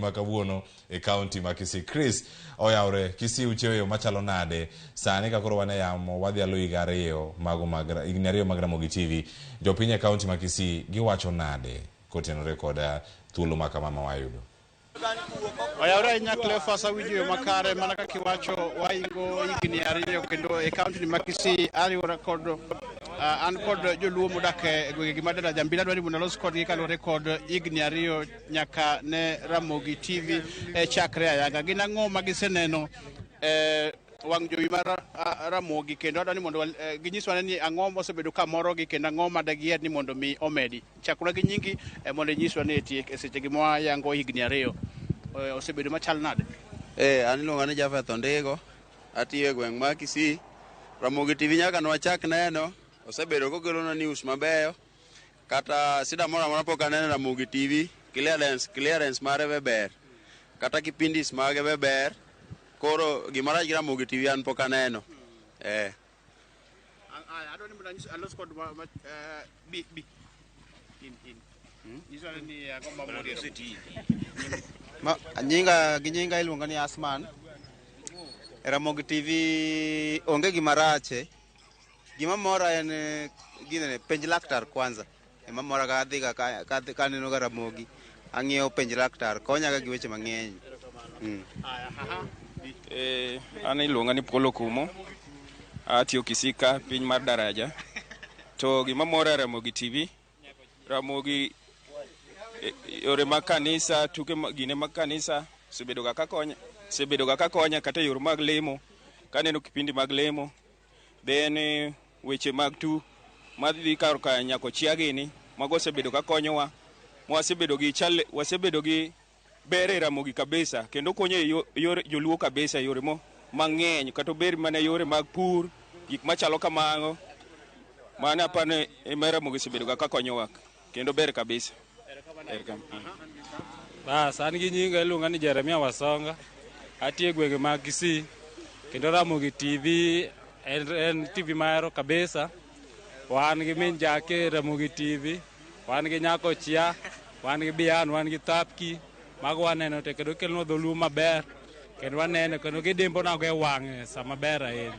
ma kawuono e kaunti ma Kisii. Chris oyawre Kisii uchiewo e yo machalo nade sani ka koro wan e yamo wadhialo higa ariyo mago mag higni ariyo mag Ramogi TV jopiny e kaunti ma Kisii giwacho nade kotenore kod thuolo ma kama ma wayudo? Oyawre ahinya Cleophas, awinjo yo makare mana kaka iwacho waingo higni ariyo kendo e kaunti ma Kisii ariwora kod an kod joluo modak e gwengegi ma Daraja Mbili. Adwaro ni mondo alos kodgi kaluwore kod higni ariyo nyaka ne Ramogi TV e chakre ayanga. Gin ang'o ma giseneno e wang' jowi mar Ramogi kendo adwaro ni mondo ginyiswa ni ang'o mosebedo ka morogi kendo ang'o ma dagiher ni mondo mi omedi. Chakna gi nyingi mondo inyiswa ni eti e seche gi mwayango higni ariyo osebedo machal nade? An iluonga ni Japheth Ondigo, atiyo e gweng' ma Kisii. Ramogi TV nyaka nwachak neno, osebedo kokelonwa news mabeyo. Kata sida moro amora pok aneno Ramogi TV, clearance mare be ber. Kata kipindis mage be ber. Koro gima rach gi Ramogi TV an pok aneno. Adwaro ni mondo alos kod bi bi. In in. Nyiswa ni ang'o ma mori e Ramogi? Ma, nyinga gi nyinga iluonga ni Asman. Ramogi TV onge gima rache. Gima mora en ginene penj laktar kwanza. Ema mora ka adhi ga ka aneno ga Ramogi. Ang'iyo penj laktar konya ga gi weche mang'eny. An iluonga ni Polo Kumo. Atiyo Kisii ka, piny mar Daraja. To gima mora e Ramogi TV, Ramogi yore mag kanisa, tuke gine mag kanisa osebedo ga kakonya, osebedo ga kakonya kata e yore mag lemo. Kaneno kipindi mag lemo, then weche mag tu madhi kar ka Nyakochia gini, mago osebedo ka konyowa. Wasebedo gi chal, wasebedo gi ber e Ramogi kabisa, kendo konyo e yore joluo kabisa e yore mo mang'eny, kata obed mana yore mag pur, gik machalo kamago. Mano apani ema Ramogi osebedo ga kakonyowa kendo ber kabisa. Bas, an gi nyinga iluonga ni Jeremia Wasonga. Atiyo e gwenge mag Kisii kendo Ramogi TV en TV mahero kabisa. Wan gi min Jake Ramogi TV, wan gi Nyakochia, wan gi Bian, wan gi Thapki. Mago waneno te kendo kelonwa dholuo maber kendo waneno kendo gidimbo nago e wang'e sama ber ahinya.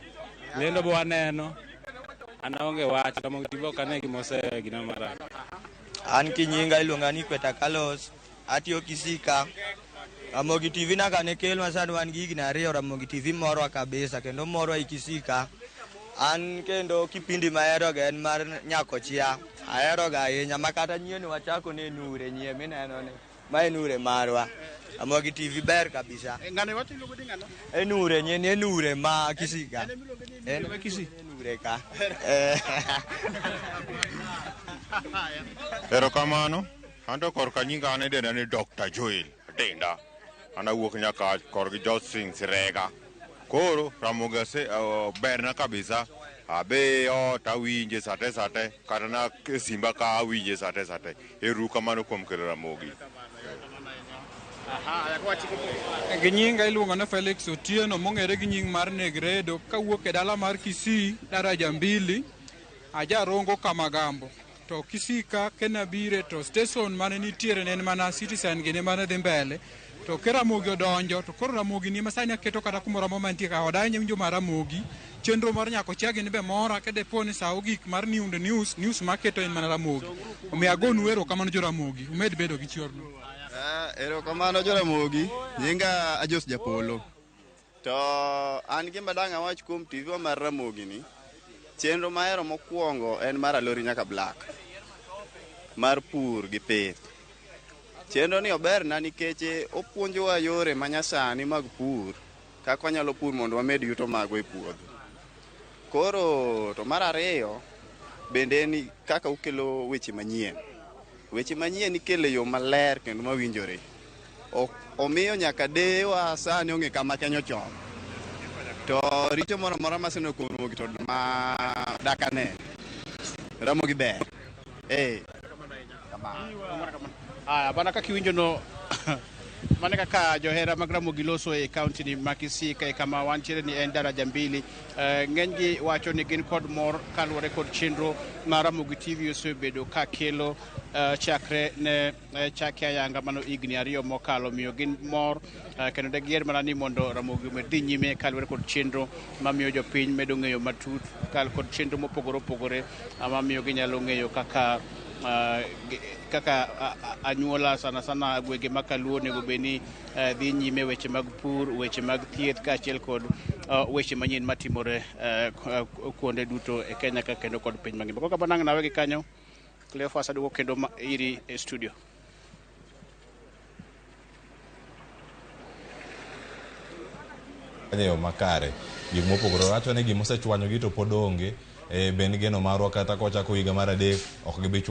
Lendo be waneno. An aonge wach, Ramogi TV ok ane gima ose gino marach. An kinyinga iluonga ni Kweta Carlos, atiyo Kisii ka. Ramogi TV nyaka ne kelwa sani wan gi higni ariyo Ramogi TV morwa kabisa kendo morwa e Kisii ka. An kendo kipindi maheroga en mar Nyakochia, aheroga ahinya ma kata nyien wachako ne Nure nyie mineno ni. Ma en Nure marwa. Ramogi TV ber kabisa. Ng'ano iwacho iluongo ni ng'ano? En Nure nyien, en Nure ma Kisii ka. En emiluongo ni Nure ma Kisii? En Nure ka. Erokamano. Anto korka nyinga an idenda ni Dr. Joel Adenda. An awuok nyaka korgi Josing Sirega. Koro Ramogi ase berna kabisa. Abe ot awinje sate sate kata na e simba ka awinje sate sate. Ero kamano kuom kelo Ramogi. Gi nyinga iluongo ni Felix Otieno mong'ere gi nying mar Negredo kawuok e dala mar Kisii, daraja mbili, ajarongo Kamagambo. To Kisii ka kenabire to station mane nitiere ne en mana Citizen gini mane dhi mbele. To ke Ramogi odonjo to koro Ramogi ni masani aketo kata kumoro amora mantie ka oda ahinya winjo mar Ramogi. Chenro mar Nyakochia gini be mora kedepo ni sa ogik mar New News, news maketo en mana Ramogi. Omiyo agonu erokamano jo Ramogi, umed bedo gi chiorno. Erokamano jo Ramogi, nyinga Ajos Japolo. To an gima dang' awach kuom TV mar Ramogi ni, chenro mahero mokwongo en mar Alori Nyaka Black, mar pur gi pith. Chenro ni oberna nikech opuonjowa yore manyasani mag pur, kaka wanyalo pur mondo wamed yuto magwa e puodho. Koro to mar ariyo bende en kaka ukelo weche manyien. Weche manyien ikelo e yo maler kendo mawinjore. Omiyo nyaka dewa sani ong'e kama Kenya ochomo. To richo moro amora maseneno kuom Ramogi to ma dakane. Ramogi ber. Aya, bana kaka iwinjo no mane kaka johera mag Ramogi loso e kaunti ni ma Kisii ka kama wantiere ni en daraja mbili. Ng'enygi wacho ni gin kod mor kaluwore kod chenro ma Ramogi TV osebedo ka kelo. chakre ne chaki ayanga mano higni ariyo mokalo miyo gin mor kendo de giher mana ni mondo Ramogi omed dhi nyime kaluwore kod chenro mamiyo jopiny medo ng'eyo matut kal kod chenro mopogore opogore mamiyo ginyalo ng'eyo kaka kaka anyuola sana sana gwenge ma Kaluo onego bed ni dhi nyime weche mag pur, weche mag thieth kaachiel kod weche manyien matimore kuonde duto e Kenya ka kendo kod piny mangima. Koro kamano ang' nawe gi kanyo, Cleophas aduogo kendo iri e studio. E yo makare gik mopogore wacho ni gima osechwanyogi to pod onge e, ben geno marwa kata kochako higa mar adek ok gibi chwanyo.